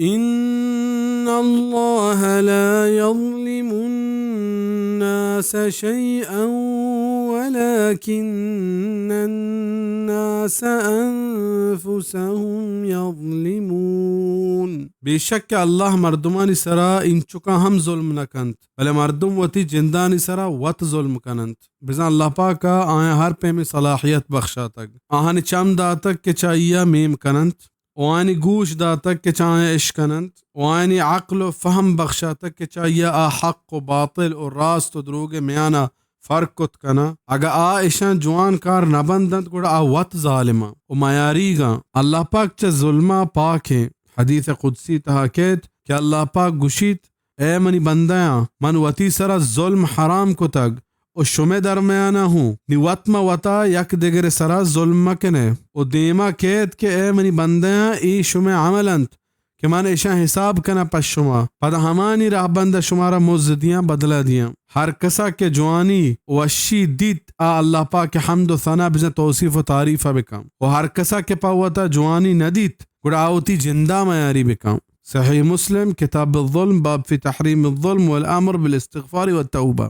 إن الله لا يظلم الناس شيئا ولكن الناس أنفسهم يظلمون۔ بے شک کہ اللہ مردمانی سرا انچکاں ہم ظلم نہ کنت، بلے مردم وتی جندانی سرا وت ظلم کننت۔ بزاں اللہ پاک ء آیاں ہر پیمیں صلاحیت بخشاتگ، آہانی چم داتگ کہ چہ آئی ء میم کننت، و آیانی گوش داتگ کہ چہ آیاں اشکننت، و آیانی عقل و فہم بخشاتگ کہ چہ آئی ء آ حق و باطل و راست و دروگ ء میان ء فرق کت کناں۔ اگاں آ اشاں جوان کار نہ بندنت، گڑا آ وت ظالماں و میاریگاں۔ اللہ پاک چہ ظلم ء پاک ایں۔ حدیث قدسی تہا کیت کہ اللہ پاک گوشیت، اے منی بندیاں، من وتی سرا ظلم حرام کتگ و شمئے درمیانا ہوں، نی وت مہ وتا یک دگرئے سرا ظلم مکنئے۔ و دیما کیت کہ اے منی بندیاں، اے شمئے عمل انت کہ من اشاں حساب کناں پہ شما، پدا ہمانی رہبندا شمارا مزد دیاں، بدلہ دیاں۔ ہر کسا کہ جوانی و وشی دیت، آ اللہ پاک حمد و ثنا بزاں توصیف و تعریفا بکن۔ و ہر کسا کہ پہ وتا جوانی ندیت، گڑا آ وتی جندا میاری بکن۔ صحیح مسلم، کتاب الظلم، باب فی تحریم الظلم والامر بالاستغفار والتوبہ۔